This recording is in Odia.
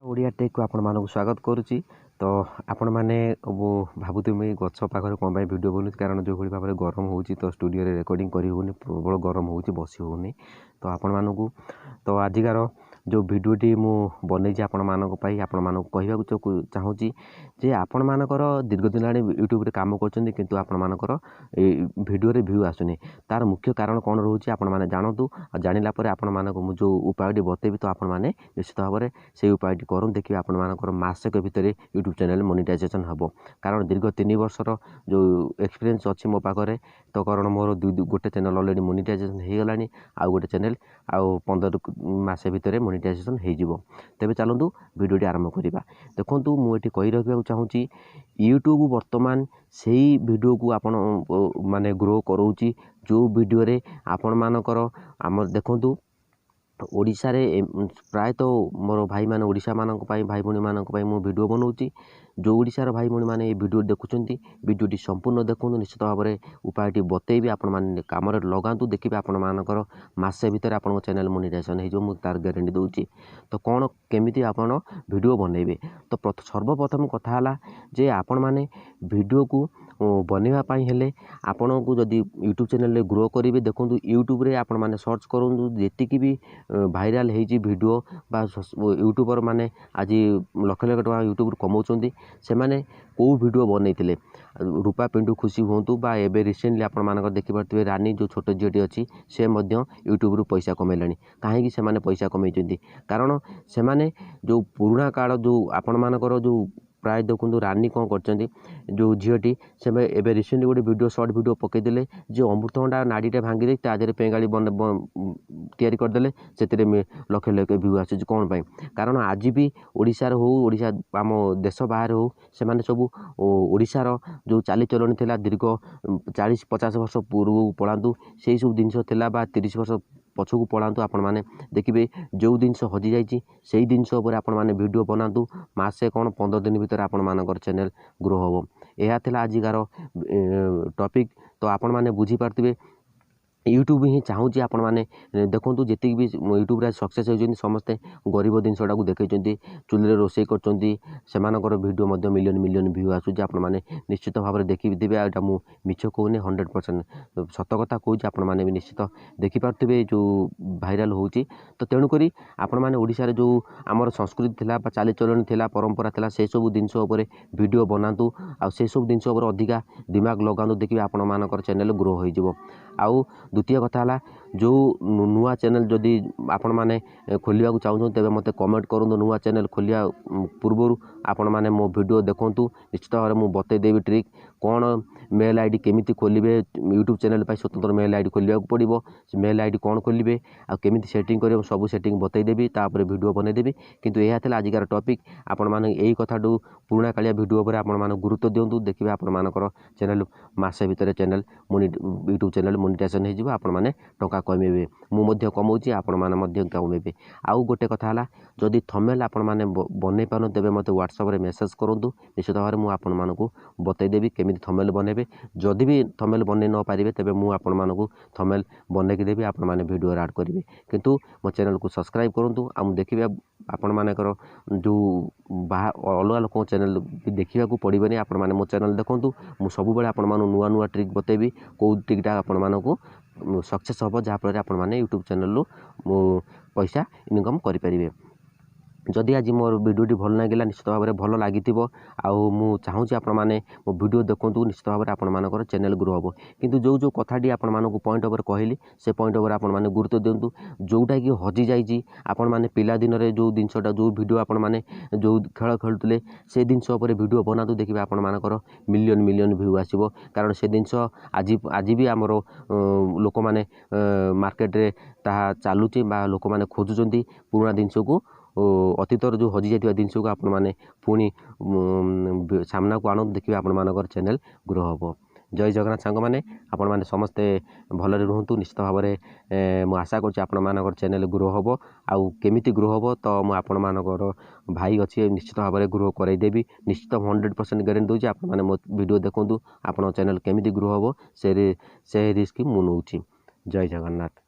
ଓଡ଼ିଆ ଟେକ୍କୁ ଆପଣମାନଙ୍କୁ ସ୍ୱାଗତ କରୁଛି। ତ ଆପଣମାନେ ଭାବୁଥିବେ, ମୁଁ ଏଇ ଗଛ ପାଖରେ କ'ଣ ପାଇଁ ଭିଡ଼ିଓ ବନଉଛି? କାରଣ ଯେଉଁଭଳି ଭାବରେ ଗରମ ହେଉଛି, ତ ଷ୍ଟୁଡ଼ିଓରେ ରେକର୍ଡ଼ିଂ କରି ହେଉନି। ପ୍ରବଳ ଗରମ ହେଉଛି, ବସି ହେଉନି। ତ ଆପଣମାନଙ୍କୁ ତ ଆଜିକାର ଯେଉଁ ଭିଡ଼ିଓଟି ମୁଁ ବନେଇଛି ଆପଣମାନଙ୍କ ପାଇଁ, ଆପଣମାନଙ୍କୁ କହିବାକୁ ଚାହୁଁଛି ଯେ ଆପଣମାନଙ୍କର ଦୀର୍ଘ ଦିନ ହେଲାଣି ୟୁଟ୍ୟୁବରେ କାମ କରୁଛନ୍ତି, କିନ୍ତୁ ଆପଣମାନଙ୍କର ଏ ଭିଡ଼ିଓରେ ଭ୍ୟୁ ଆସୁନି। ତା'ର ମୁଖ୍ୟ କାରଣ କ'ଣ ରହୁଛି, ଆପଣମାନେ ଜାଣନ୍ତୁ। ଆଉ ଜାଣିଲା ପରେ ଆପଣମାନଙ୍କୁ ମୁଁ ଯେଉଁ ଉପାୟଟି ବତେଇବି, ତ ଆପଣମାନେ ନିଶ୍ଚିତ ଭାବରେ ସେଇ ଉପାୟଟି କରନ୍ତୁ। ଦେଖିବେ, ଆପଣମାନଙ୍କର ମାସକ ଭିତରେ ୟୁଟ୍ୟୁବ୍ ଚ୍ୟାନେଲ୍ ମନିଟାଇଜେସନ୍ ହେବ। କାରଣ ଦୀର୍ଘ 3 ବର୍ଷର ଯେଉଁ ଏକ୍ସପିରିଏନ୍ସ ଅଛି ମୋ ପାଖରେ, ତ କାରଣ ମୋର ଦୁଇ ଗୋଟେ ଚ୍ୟାନେଲ୍ ଅଲରେଡ଼ି ମନିଟାଇଜେସନ୍ ହେଇଗଲାଣି, ଆଉ ଗୋଟେ ଚ୍ୟାନେଲ୍ ଆଉ 15 ମାସ ଭିତରେ ମନିଟାଇଜେସନ୍ ହେଇଯିବ। ତେବେ ଚାଲନ୍ତୁ, ଭିଡ଼ିଓଟି ଆରମ୍ଭ କରିବା। ଦେଖନ୍ତୁ, ମୁଁ ଏଠି କହି ରଖିବାକୁ ଚାହୁଁଛି, ୟୁଟ୍ୟୁବ୍ ବର୍ତ୍ତମାନ ସେଇ ଭିଡ଼ିଓକୁ ଆପଣ ମାନେ ଗ୍ରୋ କରାଉଛି ଯେଉଁ ଭିଡ଼ିଓରେ ଆପଣମାନଙ୍କର ଆମର ଦେଖନ୍ତୁ, ଓଡ଼ିଶାରେ ପ୍ରାୟତଃ ମୋର ଭାଇମାନେ, ଓଡ଼ିଶାମାନଙ୍କ ପାଇଁ, ଭାଇ ଭଉଣୀମାନଙ୍କ ପାଇଁ ମୁଁ ଭିଡ଼ିଓ ବନାଉଛି। ଯେଉଁ ଓଡ଼ିଶାର ଭାଇ ଭଉଣୀମାନେ ଏ ଭିଡ଼ିଓ ଦେଖୁଛନ୍ତି, ଭିଡ଼ିଓଟି ସମ୍ପୂର୍ଣ୍ଣ ଦେଖନ୍ତୁ। ନିଶ୍ଚିତ ଭାବରେ ଉପାୟଟି ବତେଇବି, ଆପଣମାନେ କାମରେ ଲଗାନ୍ତୁ। ଦେଖିବେ, ଆପଣମାନଙ୍କର ମାସେ ଭିତରେ ଆପଣଙ୍କ ଚ୍ୟାନେଲ୍ ମନିଟାଇଜେସନ୍ ହେଇଯିବ, ମୁଁ ତାର ଗ୍ୟାରେଣ୍ଟି ଦେଉଛି। ତ କ'ଣ କେମିତି ଆପଣ ଭିଡ଼ିଓ ବନେଇବେ? ତ ସର୍ବପ୍ରଥମ କଥା ହେଲା ଯେ ଆପଣମାନେ ଭିଡ଼ିଓକୁ ବନେଇବା ପାଇଁ ହେଲେ ଆପଣଙ୍କୁ ଯଦି ୟୁଟ୍ୟୁବ୍ ଚ୍ୟାନେଲ୍ରେ ଗ୍ରୋ କରିବେ, ଦେଖନ୍ତୁ, ୟୁଟ୍ୟୁବ୍ରେ ଆପଣମାନେ ସର୍ଚ୍ଚ କରନ୍ତୁ, ଯେତିକି ବି ଭାଇରାଲ୍ ହେଇଛି ଭିଡ଼ିଓ ବା ୟୁଟ୍ୟୁବର୍ ମାନେ ଆଜି ଲକ୍ଷ ଲକ୍ଷ ଟଙ୍କା ୟୁଟ୍ୟୁବ୍ରୁ କମାଉଛନ୍ତି, ସେମାନେ କେଉଁ ଭିଡ଼ିଓ ବନେଇଥିଲେ? ରୂପା ପିଣ୍ଡୁ ଖୁସି ହୁଅନ୍ତୁ ବା ଏବେ ରିସେଣ୍ଟଲି ଆପଣମାନଙ୍କର ଦେଖିପାରୁଥିବେ, ରାନୀ ଯେଉଁ ଛୋଟ ଝିଅଟି ଅଛି, ସେ ମଧ୍ୟ ୟୁଟ୍ୟୁବ୍ରୁ ପଇସା କମେଇଲାଣି। କାହିଁକି ସେମାନେ ପଇସା କମେଇଛନ୍ତି? କାରଣ ସେମାନେ ଯେଉଁ ପୁରୁଣା କାଳ ଯେଉଁ ଆପଣମାନଙ୍କର ଯେଉଁ ପ୍ରାୟ ଦେଖନ୍ତୁ, ରାନୀ କ'ଣ କରିଛନ୍ତି, ଯେଉଁ ଝିଅଟି, ସେ ଏବେ ରିସେଣ୍ଟଲି ଗୋଟେ ଭିଡ଼ିଓ, ସର୍ଟ ଭିଡ଼ିଓ ପକାଇଦେଲେ ଯେ ଅମୃତଭଣ୍ଡା ନାଡ଼ିଟା ଭାଙ୍ଗି ଦେଇ ତା ଦେହରେ ପେଙ୍ଗାଳି ତିଆରି କରିଦେଲେ, ସେଥିରେ ଲକ୍ଷ ଲକ୍ଷ ଭ୍ୟୁ ଆସୁଛି। କ'ଣ ପାଇଁ? କାରଣ ଆଜି ବି ଓଡ଼ିଶାର ହଉ, ଓଡ଼ିଶା ଆମ ଦେଶ ବାହାରେ ହଉ, ସେମାନେ ସବୁ ଓଡ଼ିଶାର ଯେଉଁ ଚାଲିଚଳଣି ଥିଲା, ଦୀର୍ଘ 40 50 ବର୍ଷ ପୂର୍ବକୁ ପଳାନ୍ତୁ, ସେଇ ସବୁ ଜିନିଷ ଥିଲା ବା 30 ବର୍ଷ ପଛକୁ ପଳାନ୍ତୁ, ଆପଣମାନେ ଦେଖିବେ ଯେଉଁ ଜିନିଷ ହଜିଯାଇଛି, ସେଇ ଜିନିଷ ଉପରେ ଆପଣମାନେ ଭିଡ଼ିଓ ବନାନ୍ତୁ। ମାସେ କ'ଣ, 15 ଦିନ ଭିତରେ ଆପଣମାନଙ୍କର ଚ୍ୟାନେଲ୍ ଗ୍ରୋ ହେବ। ଏହା ଥିଲା ଆଜିକାର ଟପିକ୍। ତ ଆପଣମାନେ ବୁଝିପାରୁଥିବେ, ୟୁଟ୍ୟୁବ୍ ହିଁ ଚାହୁଁଛି। ଆପଣମାନେ ଦେଖନ୍ତୁ, ଯେତିକି ବି ୟୁଟ୍ୟୁବ୍ରେ ସକ୍ସେସ୍ ହେଉଛନ୍ତି, ସମସ୍ତେ ଗରିବ ଜିନିଷଟାକୁ ଦେଖାଇଛନ୍ତି, ଚୁଲିରେ ରୋଷେଇ କରୁଛନ୍ତି, ସେମାନଙ୍କର ଭିଡ଼ିଓ ମଧ୍ୟ ମିଲିୟନ୍ ମିଲିୟନ୍ ଭ୍ୟୁ ଆସୁଛି। ଆପଣମାନେ ନିଶ୍ଚିତ ଭାବରେ ଦେଖିଥିବେ। ଆଉ ଏଇଟା ମୁଁ ମିଛ କହୁନି, 100% ସତ କଥା କହୁଛି। ଆପଣମାନେ ବି ନିଶ୍ଚିତ ଦେଖିପାରୁଥିବେ ଯେଉଁ ଭାଇରାଲ୍ ହେଉଛି। ତ ତେଣୁକରି ଆପଣମାନେ ଓଡ଼ିଶାରେ ଯେଉଁ ଆମର ସଂସ୍କୃତି ଥିଲା ବା ଚାଲିଚଳଣି ଥିଲା, ପରମ୍ପରା ଥିଲା, ସେସବୁ ଜିନିଷ ଉପରେ ଭିଡ଼ିଓ ବନାନ୍ତୁ ଆଉ ସେସବୁ ଜିନିଷ ଉପରେ ଅଧିକା ଦିମାଗ ଲଗାନ୍ତୁ। ଦେଖିବେ, ଆପଣମାନଙ୍କର ଚ୍ୟାନେଲ୍ ଗ୍ରୋ ହୋଇଯିବ। ଆଉ ଦ୍ୱିତୀୟ କଥା ହେଲା, ଯେଉଁ ନୂଆ ଚ୍ୟାନେଲ୍ ଯଦି ଆପଣମାନେ ଖୋଲିବାକୁ ଚାହୁଁଛନ୍ତି, ତେବେ ମୋତେ କମେଣ୍ଟ କରନ୍ତୁ। ନୂଆ ଚ୍ୟାନେଲ୍ ଖୋଲିବା ପୂର୍ବରୁ ଆପଣମାନେ ମୋ ଭିଡ଼ିଓ ଦେଖନ୍ତୁ। ନିଶ୍ଚିତ ଭାବରେ ମୁଁ ବତେଇଦେବି ଟ୍ରିକ୍ କ'ଣ, ମେଲ୍ I D କେମିତି ଖୋଲିବେ। ୟୁଟ୍ୟୁବ୍ ଚ୍ୟାନେଲ୍ ପାଇଁ ସ୍ୱତନ୍ତ୍ର ମେଲ୍ I D ଖୋଲିବାକୁ ପଡ଼ିବ। ସେ ମେଲ୍ I D କ'ଣ ଖୋଲିବେ ଆଉ କେମିତି ସେଟିଂ କରିବେ, ସବୁ ସେଟିଂ ବତେଇଦେବି, ତାପରେ ଭିଡ଼ିଓ ବନେଇଦେବି। କିନ୍ତୁ ଏହା ଥିଲା ଆଜିକାର ଟପିକ୍। ଆପଣମାନେ ଏଇ କଥାଠୁ ପୁରୁଣା କାଳିଆ ଭିଡ଼ିଓ ଉପରେ ଆପଣମାନେ ଗୁରୁତ୍ୱ ଦିଅନ୍ତୁ। ଦେଖିବେ, ଆପଣମାନଙ୍କର ଚ୍ୟାନେଲ୍ ମାସେ ଭିତରେ ଚ୍ୟାନେଲ୍ ୟୁଟ୍ୟୁବ୍ ଚ୍ୟାନେଲ୍ ମନିଟାଇଜେସନ୍ ହେଇଯିବ, ଆପଣମାନେ ଟଙ୍କା କମେଇବେ। ମୁଁ ମଧ୍ୟ କମାଉଛି, ଆପଣମାନେ ମଧ୍ୟ କମେଇବେ। ଆଉ ଗୋଟେ କଥା ହେଲା, ଯଦି ଥମ୍ବନେଲ୍ ଆପଣମାନେ ବନେଇ ପାରୁନ, ତେବେ ମୋତେ ହ୍ୱାଟ୍ସଆପ୍ରେ ମେସେଜ୍ କରନ୍ତୁ। ନିଶ୍ଚିତ ଭାବରେ ମୁଁ ଆପଣମାନଙ୍କୁ ବତେଇଦେବି କେମିତି ଥମ୍ବନେଲ୍ ବନେଇବେ। ଯଦି ବି ଥମ୍ବନେଲ୍ ବନେଇ ନ ପାରିବେ, ତେବେ ମୁଁ ଆପଣମାନଙ୍କୁ ଥମ୍ବନେଲ୍ ବନେଇକି ଦେବି, ଆପଣମାନେ ଭିଡ଼ିଓରେ ଆଡ଼୍ କରିବେ। କିନ୍ତୁ ମୋ ଚ୍ୟାନେଲ୍କୁ ସବସ୍କ୍ରାଇବ୍ କରନ୍ତୁ। ଆଉ ମୁଁ ଦେଖିବେ, ଆପଣମାନଙ୍କର ଯେଉଁ ଅଲଗା ଲୋକଙ୍କ ଚ୍ୟାନେଲ୍ ବି ଦେଖିବାକୁ ପଡ଼ିବନି। ଆପଣମାନେ ମୋ ଚ୍ୟାନେଲ୍ ଦେଖନ୍ତୁ। ମୁଁ ସବୁବେଳେ ଆପଣମାନଙ୍କୁ ନୂଆ ନୂଆ ଟ୍ରିକ୍ ବତେଇବି, କେଉଁ ଟ୍ରିକ୍ଟା ଆପଣମାନଙ୍କୁ ସକ୍ସେସ୍ ହେବ, ଯାହାଫଳରେ ଆପଣମାନେ ୟୁଟ୍ୟୁବ୍ ଚ୍ୟାନେଲ୍ରୁ ପଇସା ଇନକମ୍ କରିପାରିବେ। ଯଦି ଆଜି ମୋର ଭିଡ଼ିଓଟି ଭଲ ଲାଗିଲା, ନିଶ୍ଚିତ ଭାବରେ ଭଲ ଲାଗିଥିବ, ଆଉ ମୁଁ ଚାହୁଁଛି ଆପଣମାନେ ମୋ ଭିଡ଼ିଓ ଦେଖନ୍ତୁ। ନିଶ୍ଚିତ ଭାବରେ ଆପଣମାନଙ୍କର ଚ୍ୟାନେଲ୍ ଗ୍ରୋ ହେବ। କିନ୍ତୁ ଯେଉଁ ଯେଉଁ କଥାଟି ଆପଣମାନଙ୍କୁ ପଏଣ୍ଟ ଉପରେ କହିଲି, ସେ ପଏଣ୍ଟ ଉପରେ ଆପଣମାନେ ଗୁରୁତ୍ୱ ଦିଅନ୍ତୁ। ଯେଉଁଟାକି ହଜିଯାଇଛି, ଆପଣମାନେ ପିଲାଦିନରେ ଯେଉଁ ଜିନିଷଟା, ଯେଉଁ ଭିଡ଼ିଓ, ଆପଣମାନେ ଯେଉଁ ଖେଳ ଖେଳୁଥିଲେ, ସେ ଜିନିଷ ଉପରେ ଭିଡ଼ିଓ ବନାନ୍ତୁ। ଦେଖିବେ, ଆପଣମାନଙ୍କର ମିଲିୟନ୍ ମିଲିୟନ୍ ଭ୍ୟୁ ଆସିବ। କାରଣ ସେ ଜିନିଷ ଆଜି ବି ଆମର ଲୋକମାନେ ମାର୍କେଟରେ ତାହା ଚାଲୁଛି ବା ଲୋକମାନେ ଖୋଜୁଛନ୍ତି ପୁରୁଣା ଜିନିଷକୁ। ଅତୀତର ଯେଉଁ ହଜିଯାଇଥିବା ଜିନିଷକୁ ଆପଣମାନେ ପୁଣି ସାମ୍ନାକୁ ଆଣନ୍ତୁ। ଦେଖିବେ, ଆପଣମାନଙ୍କର ଚ୍ୟାନେଲ୍ ଗ୍ରୋ ହେବ। ଜୟ ଜଗନ୍ନାଥ ସାଙ୍ଗମାନେ, ଆପଣମାନେ ସମସ୍ତେ ଭଲରେ ରୁହନ୍ତୁ। ନିଶ୍ଚିତ ଭାବରେ ମୁଁ ଆଶା କରୁଛି ଆପଣମାନଙ୍କର ଚ୍ୟାନେଲ୍ ଗ୍ରୋ ହେବ। ଆଉ କେମିତି ଗ୍ରୋ ହେବ, ତ ମୁଁ ଆପଣମାନଙ୍କର ଭାଇ ଅଛି, ନିଶ୍ଚିତ ଭାବରେ ଗ୍ରୋ କରାଇଦେବି। ନିଶ୍ଚିତ 100% ଗ୍ୟାରେଣ୍ଟି ଦେଉଛି। ଆପଣମାନେ ମୋ ଭିଡ଼ିଓ ଦେଖନ୍ତୁ, ଆପଣଙ୍କ ଚ୍ୟାନେଲ୍ କେମିତି ଗ୍ରୋ ହେବ, ସେ ରିସ୍କ ମୁଁ ନେଉଛି। ଜୟ ଜଗନ୍ନାଥ।